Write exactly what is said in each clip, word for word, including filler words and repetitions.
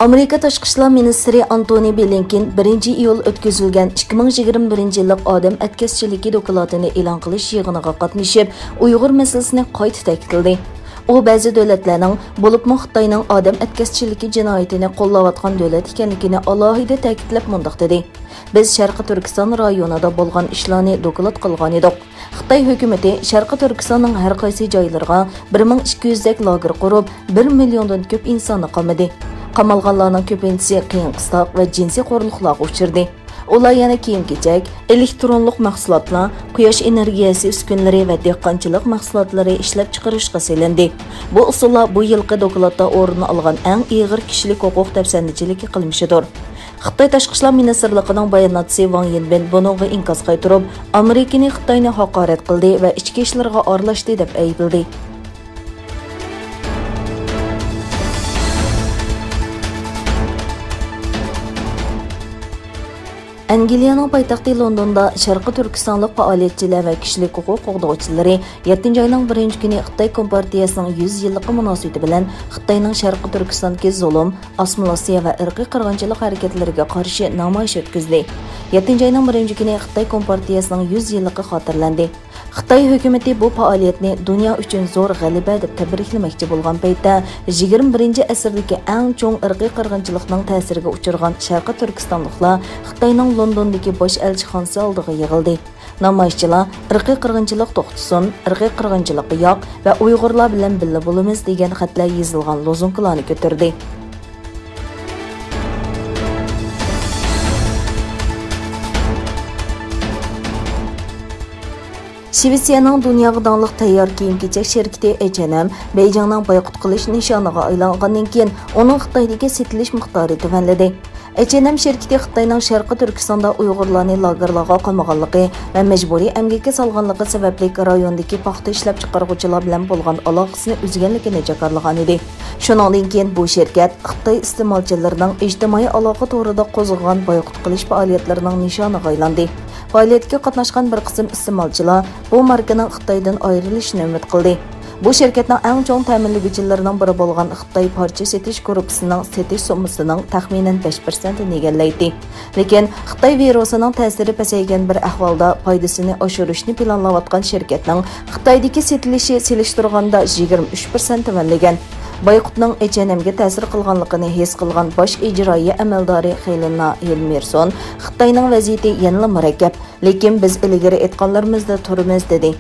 ئامېرىكا تاشقى ئىشلار مىنىستىرى ئانتونى بلىنكېن بىرىنچى ئىيۇل ئۆتكۈزۈلگەن ئىككى مىڭ يىگىرمە بىرىنچى يىللىق ئادەم ئەتكەسچىلىكى دوكلاتىنى ئېلان قىلىش يىغىنىغا قاتنىشىپ، ئۇيغۇر مەسىلىسىنى قايتا تەكىتلىدى. ئۇ بەزى دۆلەتلەرنىڭ، بولۇپمۇ خىتاينىڭ ئادەم ئەتكەسچىلىكى جىنايىتىنى قوللاۋاتقان دۆلەت ئىكەنلىكىنى ئالاھىدە تەكىتلەپ مۇنداق دېدى: بىز شەرقىي تۈركىستان رايونىدا بولغان ئىشلارنى دوكلات قىلغانىدۇق. خىتاي ھۆكۈمىتى شەرقىي تۈركىستاننىڭ ھەر قايسى جايلىرىغا بىر مىڭ ئىككى يۈزدەك لاگېر قۇرۇپ، بىر مىليوندىن كۆپ ئىنساننى قامىدى. قامالغانلارنىڭ كۆپىنچىسى قىيىن-قىستاق ۋە جىنسىي خورلۇقلارغا ئۇچرىدى. ئۇلار يەنە كىيىم-كېچەك، ئېلېكترونلۇق مەھسۇلاتلار، قۇياش ئېنېرگىيەسى ئۈسكۈنىلىرى ۋە دېھقانچىلىق مەھسۇلاتلىرى ئىشلەپچىقىرىشقا سېلىندى. بۇ ئۇسۇللار بۇ يىلقى دوكلاتتا ئورۇن ئالغان ئەڭ ئېغىر كىشىلىك ھوقۇق دەپسەندىچىلىكى قىلمىشىدۇر. خىتاي تاشقى ئىشلار مىنىستىرلىقىنىڭ باياناتچىسى ۋاڭ يىنبىن بۇنىڭغا ئىنكاس قايتۇرۇپ، ئامېرىكىنى خىتاينى ھاقارەت قىلدى ۋە ئىچكى ئىشلىرىغا ئارىلاشتى دەپ ئەيىبلىدى. ئەنگلىيەنىڭ پايتەختى لوندوندا شەرقىي تۈركىستانلىق پائالىيەتچىلەر ۋە كىشىلىك ھوقۇق قوغدىغۇچىلىرى يەتتىنچى ئاينىڭ بىرىنچى كۈنى خىتاي كومپارتىيەسىنىڭ يۈز يىللىقى مۇناسىۋىتى بىلەن خىتاينىڭ شەرقىي تۈركىستاندىكى زۇلۇم، ئاسسىمىلياتسىيە ۋە ئىرقىي قىرغىنچىلىق ھەرىكەتلىرىگە قارشى نامايىش ئۆتكۈزدى. يەتتىنچى ئاينىڭ بىرىنچى كۈنى خىتاي كومپارتىيەسىنىڭ يۈز يىللىقى خاتىرىلەندى. خىتاي ھۆكۈمىتى بۇ پائالىيەتنى دۇنيا ئۈچۈن زور غەلىبە دەپ تەبرىكلىمەكچى بولغان پەيتتە، يىگىرمە بىرىنچى ئەسىردىكى ئەڭ چوڭ ئىرقىي قىرغىنچىلىقنىڭ تەسىرىگە ئۇچرىغان شەرقىي تۈركىستانلىقلار خىتاينىڭ لوندوندىكى باش ئەلچىخانىسى ئالدىغا يىغىلدى. نامايىشچىلار «ئىرقىي قىرغىنچىلىق توختىسۇن، ئىرقىي قىرغىنچىلىققا ياق» ۋە «ئۇيغۇرلار بىلەن بىللە بولىمىز» دېگەن خەتلەر يېزىلغان لوزۇنكىلارنى كۆتۈردى. شىۋېتسىيەنىڭ دۇنياغا داڭلىق تەييار كىيىم-كېچەك شىركىتى ئېچ ئېن ئېم بېيجىڭنىڭ بايقۇت قىلىش نىشانىغا ئايلانغاندىن كېيىن، ئۇنىڭ خىتايدىكى سېتىلىش مىقدارى تۆۋەنلىدى. ئېچ ئېن ئېم شىركىتى خىتاينىڭ شەرقىي تۈركىستاندا ئۇيغۇرلارنى لاگېرلارغا قامىغانلىقى ۋە مەجبۇرىي ئەمگەككە سالغانلىقى سەۋەبلىك رايوندىكى پاختا ئىشلەپچىقارغۇچىلار بىلەن بولغان ئالاقىسىنى ئۈزگەنلىكىنى جاكارلىغانىدى. شۇنىڭدىن كېيىن بۇ شىركەت خىتاي ئىستېمالچىلىرىنىڭ ئىجتىمائىي ئالاقە تورىدا قوزغىغان بايقۇت قىلىش پائالىيەتلىرىنىڭ نىشانىغا ئايلاندى. پائالىيەتكە قاتناشقان بىر قىسىم ئىستېمالچىلار بۇ ماركىنىڭ خىتايدىن ئايرىلىشىنى ئۈمىد قىلدى. بۇ شىركەتنىڭ ئەڭ چوڭ تەمىنلىگۈچىلىرىنىڭ بىرى بولغان خىتاي پارچە سېتىش گۇرۇپپىسىنىڭ سېتىش سوممىسىنىڭ تەخمىنەن بەش پىرسەنتىنى ئىگىلەيتتى. لېكىن خىتاي ۋىرۇسىنىڭ تەسىرى پەسەيگەن بىر ئەھۋالدا پايدىسىنى ئاشۇرۇشنى پىلانلاۋاتقان شىركەتنىڭ خىتايدىكى سېتىلىشى سېلىشتۇرغاندا يىگىرمە ئۈچ پىرسەنت تۆۋەنلىگەن. بايقۇتنىڭ ئېچ ئېن ئېمگە تەسىر قىلغانلىقىنى ھېس قىلغان باش ئىجرائىيە ئەمەلدارى خېلىنا ھېلمېرسون خىتاينىڭ ۋەزىيىتى يەنىلا مۇرەككەپ، لېكىن بىز ئىلگىرى ئېيتقانلىرىمىزدا تۇرىمىز، دېدى.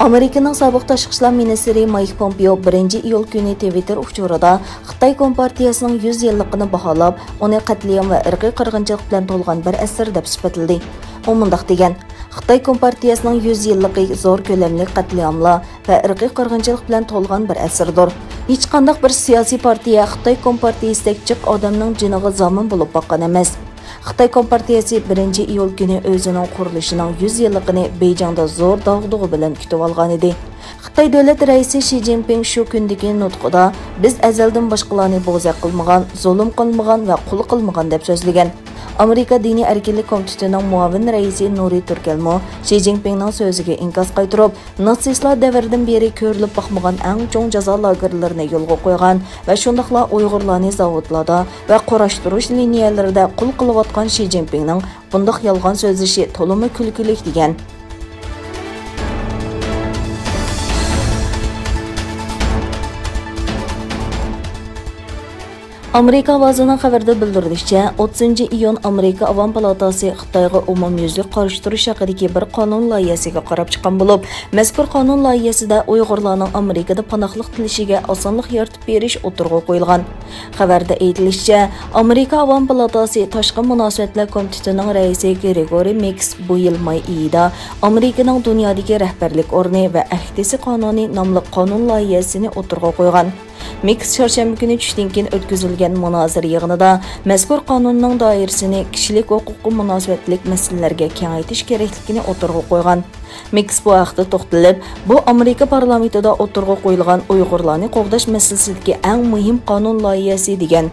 ئامېرىكىنىڭ سابىق تاشقى ئىشلار مىنىستىرى مايك پومپېئو بىرىنچى ئىيۇل كۈنى تىۋىتتېر ئۇچۇرىدا خىتاي كومپارتىيەسىنىڭ يۈز يىللىقىنى باھالاپ، ئۇنى قەتلىئام ۋە ئىرقىي قىرغىنچىلىق بىلەن تولغان بىر ئەسىر دەپ سۈپەتلىدى. ئۇ مۇنداق دېگەن: «خىتاي كومپارتىيەسىنىڭ يۈز يىللىقى زور كۆلەملىك قەتلىئاملار ۋە ئىرقىي قىرغىنچىلىق بىلەن تولغان بىر ئەسىردۇر. ھېچقانداق بىر سىياسىي پارتىيە خىتاي كومپارتىيەسىدەك جىق ئادەمنىڭ جېنىغا زامىن بولۇپ باققان ئەمەس.» خىتاي كومپارتىيەسى بىرىنچى ئىيۇل كۈنى ئۆزىنىڭ قۇرۇلۇشىنىڭ يۈز يىللىقىنى بېيجىڭدا زور داغدۇغا بىلەن كۈتۈۋالغانىدى. خىتاي دۆلەت رەئىسى شى جىنپىڭ شۇ كۈندىكى نۇتقىدا، «بىز ئەزەلدىن باشقىلارنى بوزەك قىلمىغان، زۇلۇم قىلمىغان ۋە قۇل قىلمىغان» دەپ سۆزلىگەن. ئامېرىكا دىنىي ئەركىنلىك كومىتېتىنىڭ مۇئاۋىن رەئىسى نۇرى تۈركەلمۇ شى جىنپىڭنىڭ سۆزىگە ئىنكاس قايتۇرۇپ، ناتسىستلار دەۋرىدىن بېرى كۆرۈلۈپ باقمىغان ئەڭ چوڭ جازا لاگېرلىرىنى يولغا قويغان ۋە شۇنداقلا ئۇيغۇرلارنى زاۋۇتلاردا ۋە قۇراشتۇرۇش لىنىيەلىرىدە قۇل قىلىۋاتقان شى جىنپىڭنىڭ بۇنداق يالغان سۆزلىشى تولىمۇ كۈلكىلىك، دېگەن. ئامېرىكا ئاۋازىنىڭ خەۋىرىدە بىلدۈرۈلۈشىچە، ئوتتۇزىنچى ئىيۇن ئامېرىكا ئاۋام پالاتاسى خىتايغا ئومۇميۈزلۈك قارشى تۇرۇش ھەققىدىكى بىر قانۇن لايىھەسىگە قاراپ چىققان بولۇپ، مەزكۇر قانۇن لايىھەسىدە ئۇيغۇرلارنىڭ ئامېرىكىدا پاناھلىق تىلىشىگە ئاسانلىق يارىتىپ بېرىش ئوتتۇرىغا قويۇلغان. خەۋەردە ئېيتىلىشىچە، ئامېرىكا ئاۋام پالاتاسى تاشقى مۇناسىۋەتلەر كومىتېتىنىڭ رەئىسى گرېگورىي مىكس بۇ يىل ماي ئېيىدا ئامېرىكىنىڭ دۇنيادىكى رەھبەرلىك ئورنى ۋە ئەھدىسى قانۇنى ناملىق قانۇن لايىھەسىنى ئوتتۇرىغا قويغان. مىكس چارشەنبە كۈنى چۈشتىن كېيىن ئۆتكۈزۈلگەن مۇنازىرە يىغىنىدا مەزكۇر قانۇننىڭ دائىرىسىنى كىشىلىك ھوقۇققا مۇناسىۋەتلىك مەسىلىلەرگە كېڭەيتىش كېرەكلىكىنى ئوتتۇرىغا قويغان. مىكس بۇ ھەقتە توختىلىپ، بۇ ئامېرىكا پارلامېنتىدا ئوتتۇرىغا قويۇلغان ئۇيغۇرلارنى قوغداش مەسىلىسىدىكى ئەڭ مۇھىم قانۇن لايىھەسى، دېگەن.